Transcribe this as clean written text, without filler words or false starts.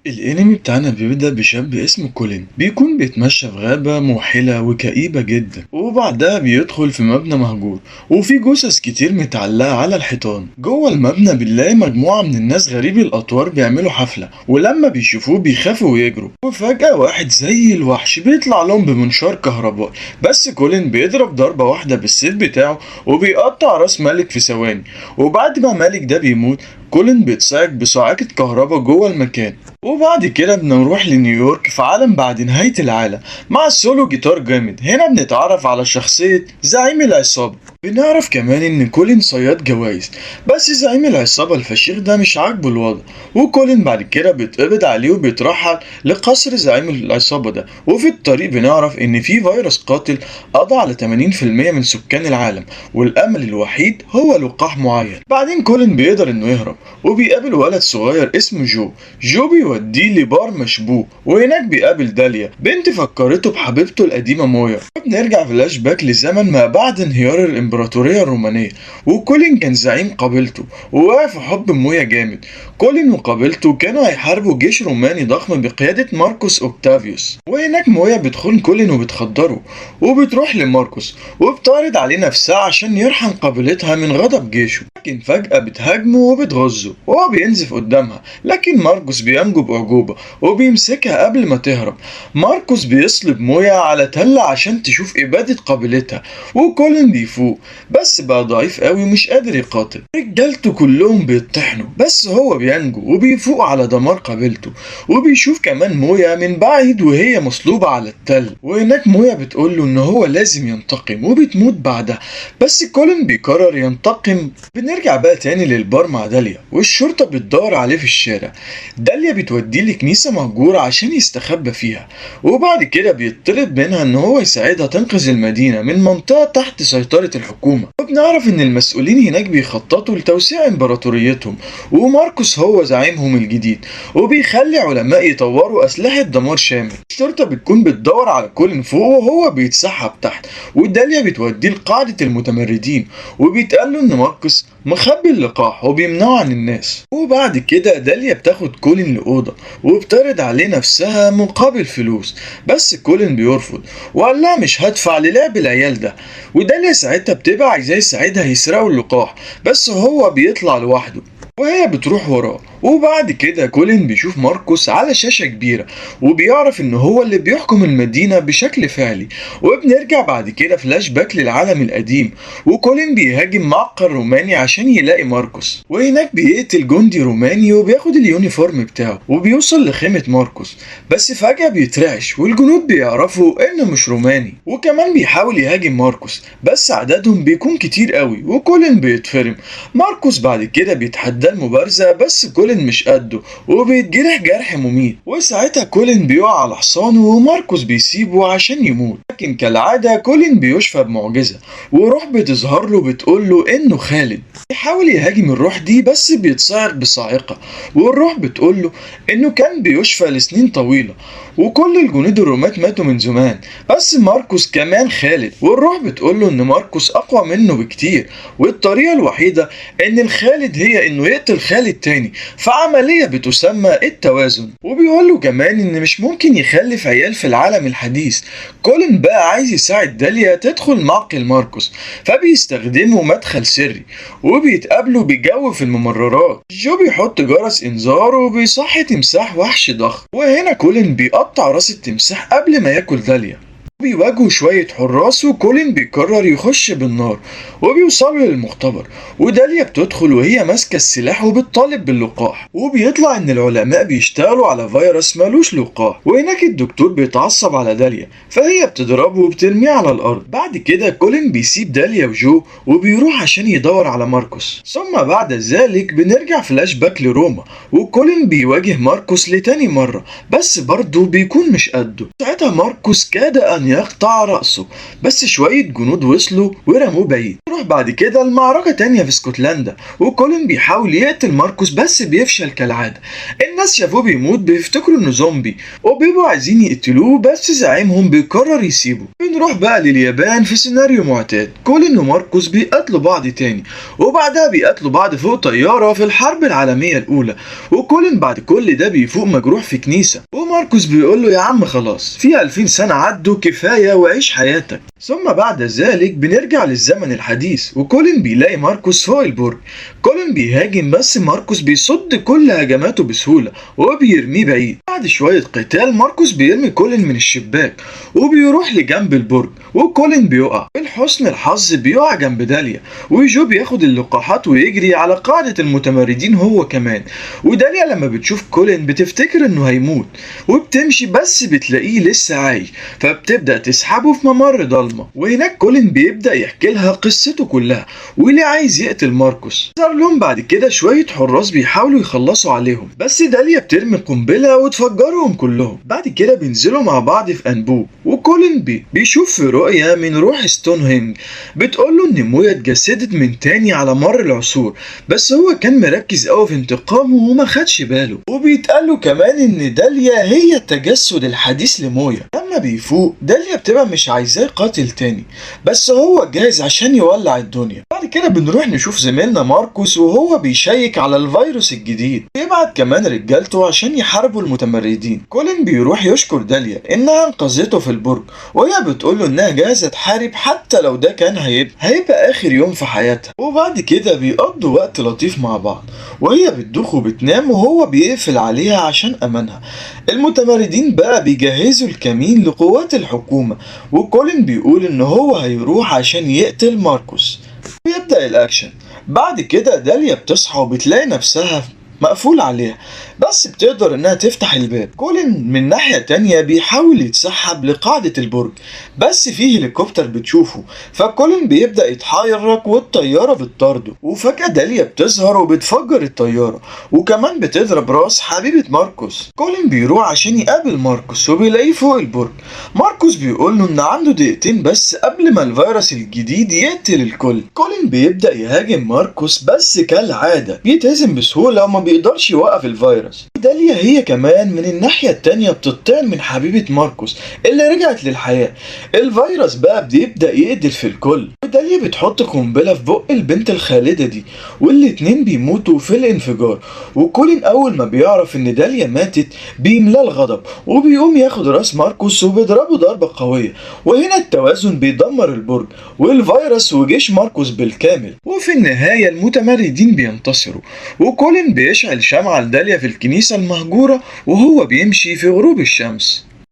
الانمي بتاعنا بيبدأ بشاب اسمه كولين، بيكون بيتمشى في غابة موحلة وكئيبة جدا، وبعدها بيدخل في مبنى مهجور وفي جثث كتير متعلقة على الحيطان. جوه المبنى بنلاقي مجموعة من الناس غريبي الأطوار بيعملوا حفلة، ولما بيشوفوه بيخافوا ويجروا. وفجأة واحد زي الوحش بيطلع لهم بمنشار كهربائي، بس كولين بيضرب ضربة واحدة بالسيف بتاعه وبيقطع راس ملك في ثواني. وبعد ما مالك ده بيموت، كولين بيتصعق بصاعقة كهرباء جوه المكان. وبعد كده بنروح لنيويورك في عالم بعد نهاية العالم مع سولو جيتار جامد. هنا بنتعرف على شخصية زعيم العصابة. بنعرف كمان ان كولين صياد جوائز، بس زعيم العصابة الفشيخ ده مش عاجبه الوضع، وكولين بعد كده بيتقبض عليه وبيترحل لقصر زعيم العصابة ده. وفي الطريق بنعرف ان في فيروس قاتل قضى على 80% من سكان العالم، والامل الوحيد هو لقاح معين. بعدين كولين بيقدر انه يهرب وبيقابل ولد صغير اسمه جو. جو بيوديه لبار مشبوه، وهناك بيقابل داليا، بنت فكرته بحبيبته القديمة مويا. وبنرجع فلاش باك لزمن ما بعد انهيار الامبراطورية الرومانية، وكولين كان زعيم قبيلته ووقع في حب مويا جامد. كولين وقبيلته كانوا هيحاربوا جيش روماني ضخم بقيادة ماركوس اوكتافيوس، وهناك مويا بتخون كولين وبتخدره وبتروح لماركوس وبتعرض عليه نفسها عشان يرحم قبيلتها من غضب جيشه. لكن فجأة بتهاجمه وبتغزه وهو بينزف قدامها، لكن ماركوس بينجو بأعجوبة وبيمسكها قبل ما تهرب. ماركوس بيصلب مويا على تلة عشان تشوف إبادة قبيلتها، وكولين بيفوق بس بقى ضعيف قوي ومش قادر يقاتل. رجالته كلهم بيطحنوا بس هو بينجو وبيفوق على دمار قبيلته، وبيشوف كمان مويا من بعيد وهي مصلوبة على التل. وهناك مويا بتقوله ان هو لازم ينتقم وبتموت بعدها، بس كولين بيقرر ينتقم. بنرجع بقى تاني للبار مع داليا، والشرطة بتدور عليه في الشارع. داليا بتوديه لكنيسة مهجورة عشان يستخبى فيها، وبعد كده بيطلب منها ان هو يساعدها تنقذ المدينة من منطقة تحت سيطرة الحكومة. وبنعرف ان المسؤولين هناك بيخططوا لتوسيع امبراطوريتهم، وماركوس هو زعيمهم الجديد، وبيخلي علماء يطوروا أسلحة دمار شامل. الشرطة بتكون بتدور على كولين فوق وهو بيتسحب تحت، وداليا بتوديه لقاعدة المتمردين، وبيتقال له ان ماركوس مخبي اللقاح وبيمنعه عن الناس. وبعد كده داليا بتاخد كولين لأوضة وبتعرض عليه نفسها مقابل فلوس، بس كولين بيرفض وقال لها مش هدفع للعب العيال ده. وداليا ساعتها بتبقى عايزاه يساعدها يسرقوا اللقاح، بس هو بيطلع لوحده وهي بتروح وراه. وبعد كده كولين بيشوف ماركوس على شاشة كبيرة وبيعرف ان هو اللي بيحكم المدينة بشكل فعلي. وبنرجع بعد كده فلاش باك للعالم القديم، وكولين بيهاجم معقل روماني عشان يلاقي ماركوس، وهناك بيقتل جندي روماني وبياخد ال uniform بتاعه وبيوصل لخيمة ماركوس، بس فجأة بيترعش والجنود بيعرفوا انه مش روماني. وكمان بيحاول يهاجم ماركوس بس عددهم بيكون كتير قوي وكولين بيتفرم. ماركوس بعد كده بيتحداه المبارزة بس كولين مش قده وبيتجرح جرح مميت، وساعتها كولين بيقع على حصانه وماركوس بيسيبه عشان يموت. لكن كالعادة كولين بيشفى بمعجزة، وروح بتظهر له بتقول له انه خالد. بيحاول يهاجم الروح دي بس بيتصعق بصاعقة، والروح بتقول له انه كان بيشفى لسنين طويلة وكل الجنود الرومات ماتوا من زمان، بس ماركوس كمان خالد. والروح بتقول له ان ماركوس اقوى منه بكتير، والطريقة الوحيدة ان الخالد هي انه يقتل خالد تاني في عملية بتسمى التوازن. وبيقول له كمان ان مش ممكن يخلف عيال في العالم الحديث. كولين بقى عايز يساعد داليا تدخل معقل ماركوس، فبيستخدموا مدخل سري وبيتقابلوا بجو في الممرات. جو بيحط جرس انذار وبيصحي تمساح وحش ضخم، وهنا كولين بيقطع راس التمساح قبل ما ياكل داليا. بيواجهوا شوية حراس وكولين بيقرر يخش بالنار، وبيوصلوا للمختبر، وداليا بتدخل وهي ماسكة السلاح وبتطالب باللقاح. وبيطلع ان العلماء بيشتغلوا على فيروس ملوش لقاح، وهناك الدكتور بيتعصب على داليا فهي بتضربه وبترميه على الارض. بعد كده كولين بيسيب داليا وجو وبيروح عشان يدور على ماركوس. ثم بعد ذلك بنرجع فلاش باك لروما، وكولين بيواجه ماركوس لتاني مرة بس برضه بيكون مش قده. ساعتها ماركوس كاد ان يقطع رأسه، بس شوية جنود وصلوا ورموه بعيد. نروح بعد كده المعركة تانية في اسكتلندا، وكولين بيحاول يقتل ماركوس بس بيفشل كالعادة. الناس شافوه بيموت بيفتكروا انه زومبي وبيبقوا عايزين يقتلوه، بس زعيمهم بيقرر يسيبه. بنروح بنروح بقى لليابان في سيناريو معتاد، كولين وماركوس بيقاتلوا بعض تاني، وبعدها بيقاتلوا بعض فوق طيارة في الحرب العالمية الأولى. وكولين بعد كل ده بيفوق مجروح في كنيسة، وماركوس بيقول له يا عم خلاص في 2000 سنة عدوا كفاية وعيش حياتك. ثم بعد ذلك بنرجع للزمن الحديث، وكولين بيلاقي ماركوس فوق البرج. كولين بيهاجم بس ماركوس بيصد كل هجماته بسهولة وبيرميه بعيد. بعد شوية قتال ماركوس بيرمي كولين من الشباك وبيروح لجنب البرج، وكولين بيقع. لحسن الحظ بيقع جنب داليا، وجو بياخد اللقاحات ويجري على قاعدة المتمردين هو كمان. وداليا لما بتشوف كولين بتفتكر انه هيموت وبتمشي، بس بتلاقيه لسه عايش، فبتبدأ تسحبه في ممر ضلمة. وهناك كولين بيبدأ يحكي لها قصته كلها وليه عايز يقتل ماركوس. ظهر لهم بعد كده شوية حراس بيحاولوا يخلصوا عليهم، بس داليا بترمي قنبلة وتفجرهم كلهم. بعد كده بينزلوا مع بعض في أنبوب، وكولين بيشوف في رؤية من روح ستونهنج بتقوله إن مويا اتجسدت من تاني على مر العصور، بس هو كان مركز قوي في انتقامه وما خدش باله. وبيتقاله كمان إن داليا هي التجسد الحديث لمويا. لما بيفوق داليا بتبقى مش عايزاه يقاتل تاني، بس هو جاهز عشان يولع الدنيا. بعد كده بنروح نشوف زميلنا ماركوس وهو بيشيك على الفيروس الجديد، بيبعت كمان رجالته عشان يحاربوا المتمردين. كولين بيروح يشكر داليا انها انقذته في البرج، وهي بتقوله انها جاهزة تحارب حتى لو ده كان هيبقى اخر يوم في حياتها. وبعد كده بيقضوا وقت لطيف مع بعض، وهي بتدوخ وبتنام وهو بيقفل عليها عشان امانها. المتمردين بقى بيجهزوا الكمين لقوات الحكومة، وكولين بيقول ان هو هيروح عشان يقتل ماركوس. بيبدأ الاكشن. بعد كده داليا بتصحى وبتلاقي نفسها مقفول عليها، بس بتقدر انها تفتح الباب. كولين من ناحية تانية بيحاول يتسحب لقاعدة البرج، بس في هليكوبتر بتشوفه، فكولين بيبدأ يتحرك والطيارة بتطارده. وفجأة داليا بتظهر وبتفجر الطيارة، وكمان بتضرب راس حبيبة ماركوس. كولين بيروح عشان يقابل ماركوس وبيلاقيه فوق البرج. ماركوس بيقول له ان عنده دقيقتين بس قبل ما الفيروس الجديد يقتل الكل. كولين بيبدأ يهاجم ماركوس، بس كالعادة بيتهزم بسهولة وما بيقدرش يوقف الفيروس. داليا هي كمان من الناحية التانية بتطعن من حبيبة ماركوس اللي رجعت للحياة. الفيروس بقى بيبدأ يقتل في الكل، وداليا بتحط قنبلة في بق البنت الخالدة دي، والاتنين بيموتوا في الانفجار. وكولين أول ما بيعرف إن داليا ماتت بيملاه الغضب، وبيقوم ياخد راس ماركوس وبيضربه ضربة قوية. وهنا التوازن بيدمر البرج والفيروس وجيش ماركوس بالكامل. وفي النهاية المتمردين بينتصروا، وكولين بيشعل شمعة لداليا في الكنيسة المهجورة وهو بيمشي في غروب الشمس.